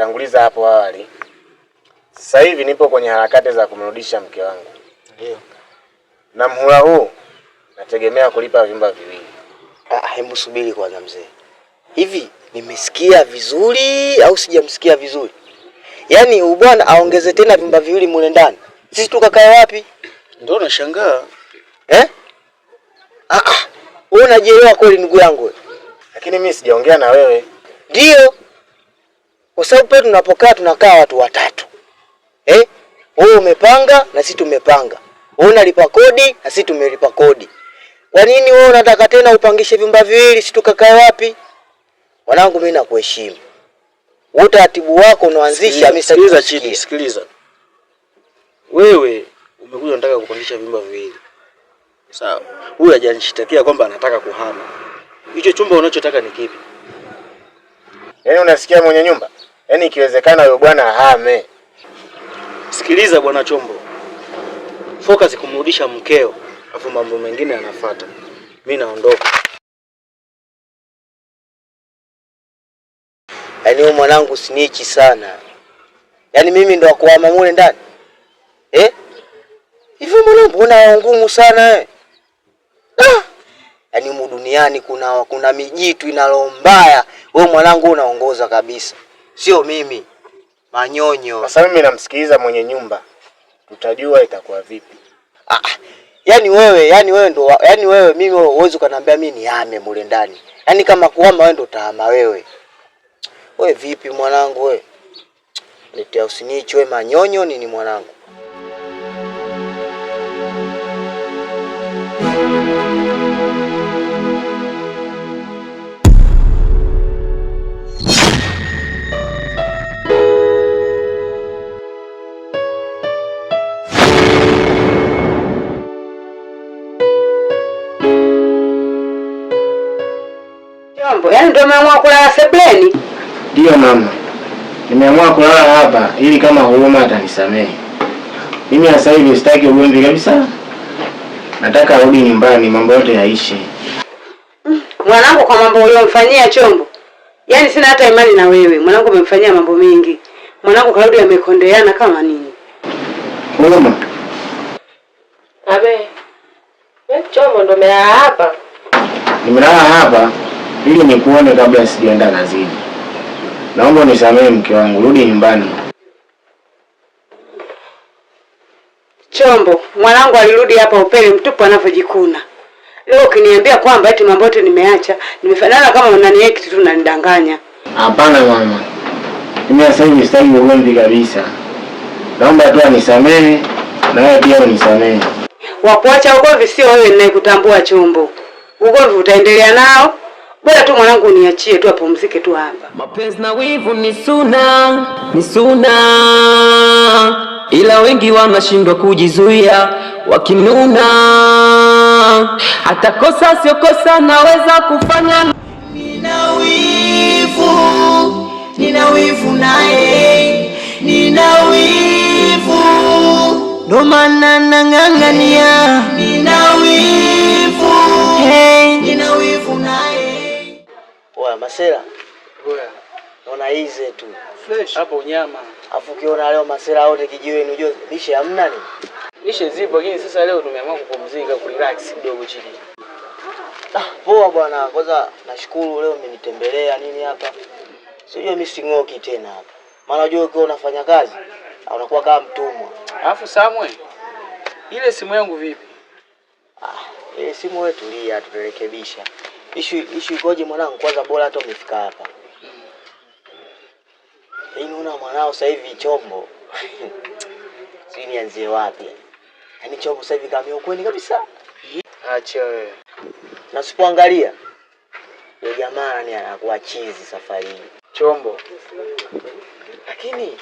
nilivyokutanguliza hapo awali, sasa hivi nipo kwenye harakati za kumrudisha mke wangu. Ndio. Na mhula huu nategemea kulipa vyumba viwili. Ah, hebu subiri kwanza mzee. Hivi nimesikia vizuri au sijamsikia vizuri? Yaani huyu bwana aongeze tena vyumba viwili mule ndani. Sisi tukakae wapi? Ndio nashangaa. Eh? Ah ah. Wewe unajielewa kweli ndugu yangu wewe? Lakini mimi sijaongea na wewe. Ndio. Kwa sababu pale tunapokaa tunakaa watu watatu. Eh? Wewe umepanga na sisi tumepanga. Wewe unalipa kodi na sisi tumelipa kodi. Kwa nini wewe unataka tena upangishe vyumba viwili, sisi tukakae wapi? Mwanangu, mimi nakuheshimu. Wewe utaratibu wako unaanzisha, mimi sitaki Sikiliza kusikia. Chidi, sikiliza. Wewe umekuja unataka kupangisha vyumba viwili. Sawa. Huyu hajanishtakia kwamba anataka kuhama. Hicho chumba unachotaka ni kipi? Yaani unasikia mwenye nyumba? Yaani ikiwezekana huyo bwana ahame. Sikiliza bwana Chombo. Focus kumrudisha mkeo, afu mambo mengine yanafuata. Mimi naondoka. Yaani wewe mwanangu sinichi sana. Yaani mimi ndo akuhama mule ndani. Eh? Hivi mwanangu mbona ngumu sana eh? Ah! Yaani humu duniani kuna mijitu ina roho mbaya. Wewe mwanangu unaongoza kabisa. Sio mimi. Manyonyo. Sasa mimi namsikiliza mwenye nyumba. Tutajua itakuwa vipi. Ah, yaani wewe ndo yaani wewe mimi huwezi ukaniambia mimi nihame mule ndani. Yaani kama kuhama wewe ndo utahama wewe. Wewe vipi mwanangu wewe? Letea usinichi wewe manyonyo nini mwanangu? Chombo, yaani ndio umeamua kulala sebuleni? Ndiyo mama, nimeamua kulala hapa ili kama Huruma atanisamehe. Mimi sasa hivi sitaki ugomvi kabisa, nataka arudi nyumbani, mambo yote yaishe. Mwanangu, kwa mambo uliyomfanyia Chombo, yaani sina hata imani na wewe. Mwanangu umemfanyia mambo mengi. Mwanangu karudi amekondeana kama nini. Huruma, Abe. Wewe Chombo ndo umelala hapa? nimelala hapa ili nikuone kabla sijaenda kazini. Naomba unisamehe mke wangu, rudi nyumbani. Chombo, mwanangu alirudi hapa upele mtupu anavyojikuna. Leo ukiniambia kwamba eti mambo yote nimeacha, nimefanana kama unaniekti tu unanidanganya. Hapana mama, mimi sasa hivi sitaki ugomvi kabisa. Naomba tu anisamehe na wewe pia unisamehe. Wa kuacha ugomvi sio wewe ninayekutambua Chombo. Ugomvi utaendelea nao. Bora tu mwanangu uniachie tu apumzike tu hapa. Mapenzi na wivu ni suna, ni suna, ila wengi wanashindwa kujizuia wakinuna. Hata kosa sio kosa, naweza kufanya. Nina wivu, nina wivu naye, nina wivu, ndo maana nang'ang'ania. Nina wivu, hey, nina wivu naye. Oya Masela, Oya, naona ize tu. fresh. Hapo unyama. Afu ukiona leo Masela wote kijiweni unajua lishe hamna ni. Lishe zipo lakini sasa leo tumeamua kupumzika, kurelax kidogo chini. Ah, poa bwana. Kwanza nashukuru leo umenitembelea nini hapa. Sijui mimi sing'oki tena hapa. Maana unajua ukiwa unafanya kazi unakuwa kama mtumwa. Alafu Samuel, ile simu yangu vipi? Ah, ile simu wewe tulia, tutarekebisha. Issue ikoje mwanangu? Kwanza bora hata umefika hapa. Yaani una mwanao sasa hivi Chombo. Sijui nianzie wapi. Yaani Chombo sasa hivi kama ukweni kabisa. Acha wewe. Na usipoangalia yule jamaa ni anakuwa chizi safari hii. Chombo. Lakini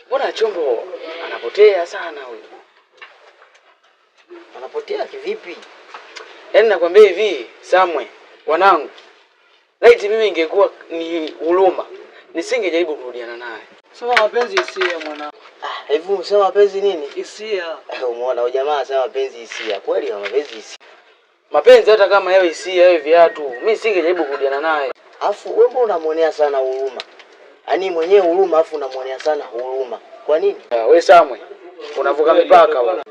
mbona Chombo anapotea sana huyu? Anapotea kivipi? Yaani nakwambia hivi, Samwe, wanangu. Laiti mimi ingekuwa ni Huruma, nisingejaribu kurudiana naye. Sema mapenzi hisia mwanangu. Ah, hivi umesema mapenzi nini? Hisia. Umeona huyu jamaa anasema mapenzi hisia. Kweli mapenzi hisia. Mapenzi hata kama yawe hisia, yawe viatu, mimi nisingejaribu kurudiana naye. Alafu wewe mbona unamuonea sana huruma? Yaani mwenyewe huruma afu unamwonea sana huruma. Kwa nini? Wewe Samwe, unavuka mipaka wewe.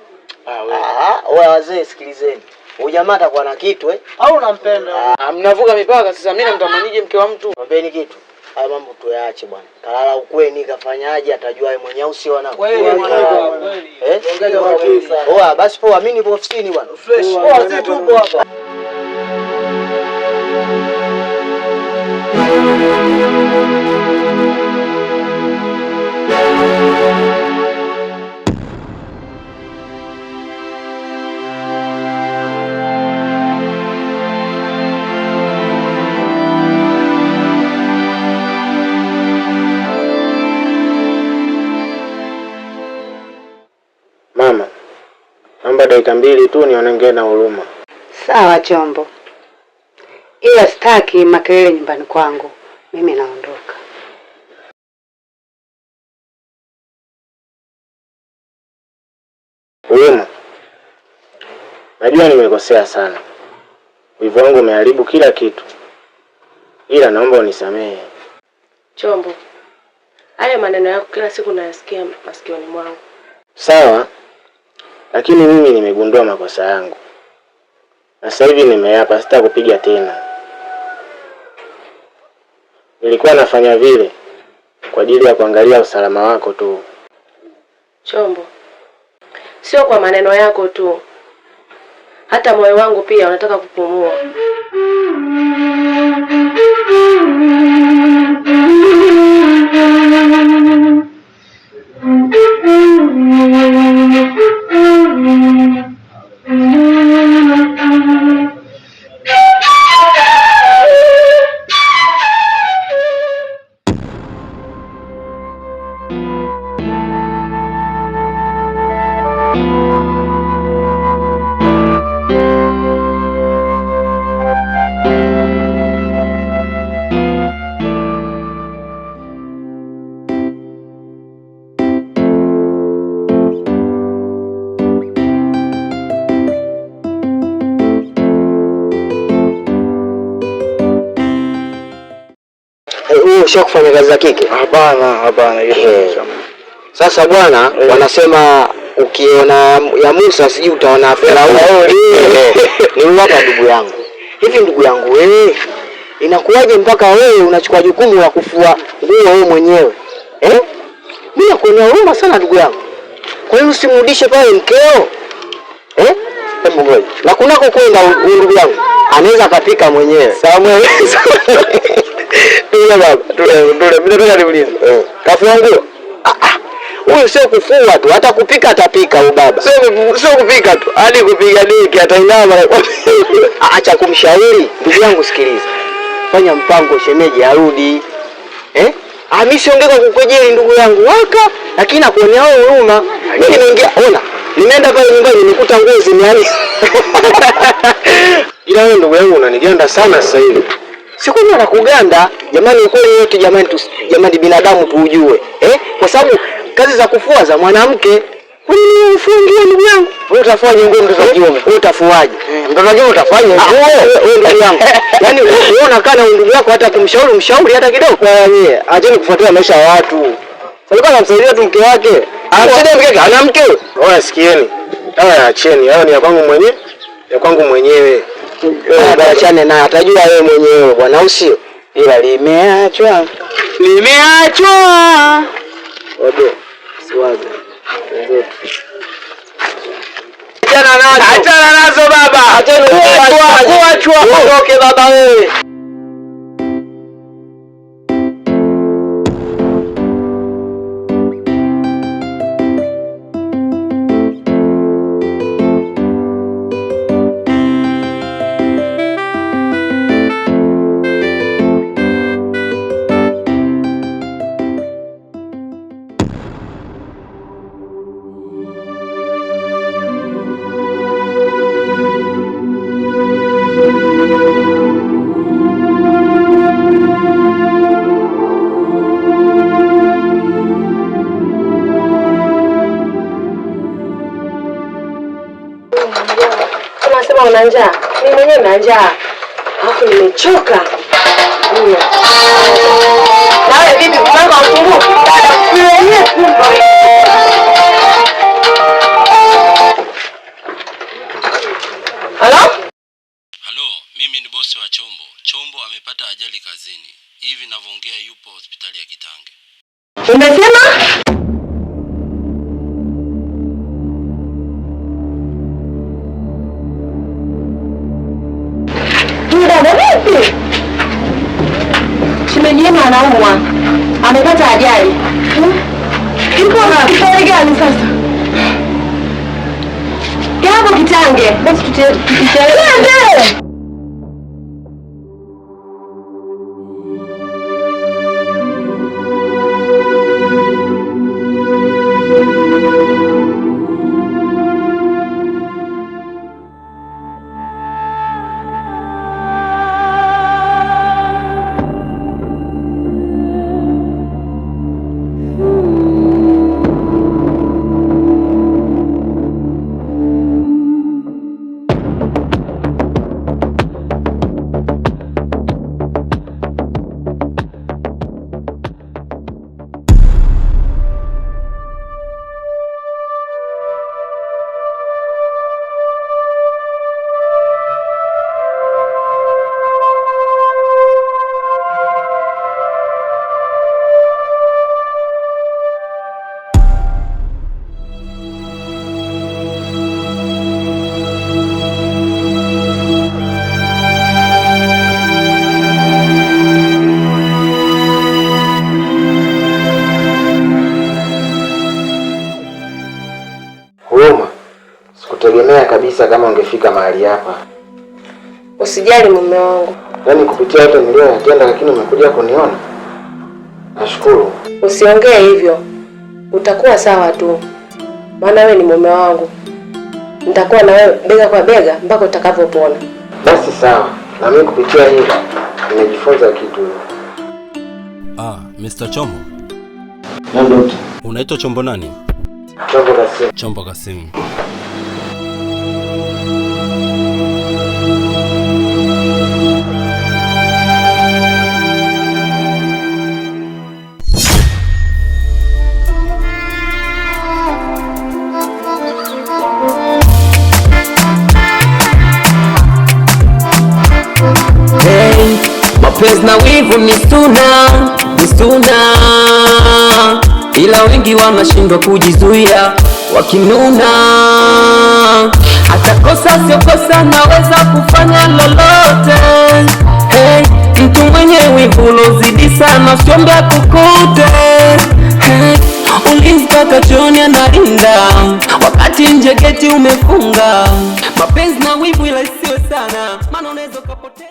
Ah, wewe wazee sikilizeni. Huyu jamaa atakuwa na kitu eh? Au unampenda? Mnavuka mipaka sasa, mimi namtamanije mke wa mtu? Mwambeni kitu. Haya mambo tuyaache bwana. Kalala ukweni kafanyaje atajua yeye mwenyewe au sio wanangu? Kweli mwanangu, kweli. Eh? Poa, basi poa, mimi nipo ofisini bwana. Fresh. Poa, sisi tupo hapa. Mama, naomba dakika mbili tu nionongee na Huruma. Sawa Chombo, ila sitaki makelele nyumbani kwangu. Mimi naondoka. Huruma, najua nimekosea sana, wivu wangu umeharibu kila kitu, ila naomba unisamehe. Chombo, haya maneno yako kila siku nayasikia masikioni mwangu. Sawa, lakini mimi nimegundua makosa yangu na sasa hivi nimeapa, sitakupiga tena. Nilikuwa nafanya vile kwa ajili ya kuangalia usalama wako tu. Chombo, sio kwa maneno yako tu, hata moyo wangu pia unataka kupumua. Wewe usha kufanya kazi za kike? Hapana, hapana. Sasa bwana, wanasema ukiona ya Musa sijui utaona Firauni. Ni hapa ndugu yangu. Hivi ndugu yangu wewe, inakuwaje mpaka wewe unachukua jukumu la kufua nguo wewe mwenyewe? Eh? Mimi nakuonea huruma sana ndugu yangu. Kwa hiyo usimrudishe pale mkeo? Eh? Hebu ngoja. Na kunako kwenda huyu ndugu yangu anaweza akapika mwenyewe. Samuel. Tule baba, tule, tule. Mimi nataka niulize. Kafua nguo? Huyu sio kufua tu, hata kupika atapika huyu baba. Sio kupika tu, hadi kupiga deki atainama. Acha kumshauri ndugu yangu, sikiliza. Fanya mpango shemeji arudi. Eh? Ah, mimi siongee kwa kukejeli ndugu yangu waka, lakini nakuonea wewe huruma. Mimi nimeingia, ona, nimeenda pale nyumbani nimekuta nguo zimeanikwa. Ila wewe ndugu yangu unaniganda sana sasa hivi. Sikwambia nakuganda, jamani, ukweli wote jamani, jamani binadamu tuujue. Eh? Kwa sababu kazi za kufua za mwanamke. Kwa nini wewe ufue nguo ndugu yangu? Wewe utafua nguo mtoto wa kiume? Wewe utafuaje? Mtoto wa kiume utafanya nguo? Wewe ndugu yangu. Yaani wewe unakaa na ndugu yako hata kumshauri mshauri hata kidogo. Na nyie, acheni kufuatilia maisha ya watu. Alikuwa anamsaidia tu mke wake. Anamsaidia mke wake, ana mke. Oya, sikieni. Haya, acheni. Hayo ni ya kwangu mwenyewe. Ya kwangu mwenyewe. Achane naye, atajua wewe mwenyewe bwana, au sio? Ila limeachwa. Limeachwa. Odo, siwaze. Wenzetu. Achana nazo. Achana nazo baba. Achana nazo. Kuachwa. Uondoke baba wewe. Unasema una njaa? Mimi mwenyewe na njaa. Alafu nimechoka. Na wewe vipi mpango ufunguke? Dada, wenyewe kumbe. Halo? Halo, mimi ni bosi wa Chombo. Chombo amepata ajali kazini. Hivi ninavyoongea yupo hospitali ya Kitange. Umesema? Dada vipi? Shemeji yenu anaumwa. Amepata ajali. Yuko hospitali gani sasa? Hapo Kitange. Basi tusichelewe. Huruma, sikutegemea kabisa kama ungefika mahali hapa. Usijali mume wangu. Yaani kupitia yote niliyoyatenda, lakini umekuja kuniona. Nashukuru. Usiongee hivyo. Utakuwa sawa tu. Maana wewe ni mume wangu. Nitakuwa na wewe bega kwa bega mpaka utakavyopona. Basi sawa, na mimi kupitia hili nimejifunza kitu. Mr. Chombo. Na ndoto. Unaitwa Chombo nani? Chombo Kasimu. Chombo Kasimu. Hey, mapenzi na wivu ni suna, ni suna, ila wengi wanashindwa kujizuia wakinuna. Hata kosa sio kosa, naweza kufanya lolote. Hey, mtu mwenye wivu lozidi sana, usiombe akukute. Hey, ulinzi mpaka jioni analinda, wakati nje geti umefunga. Mapenzi na wivu ila isiwe sana, maana unaweza ukapoteza.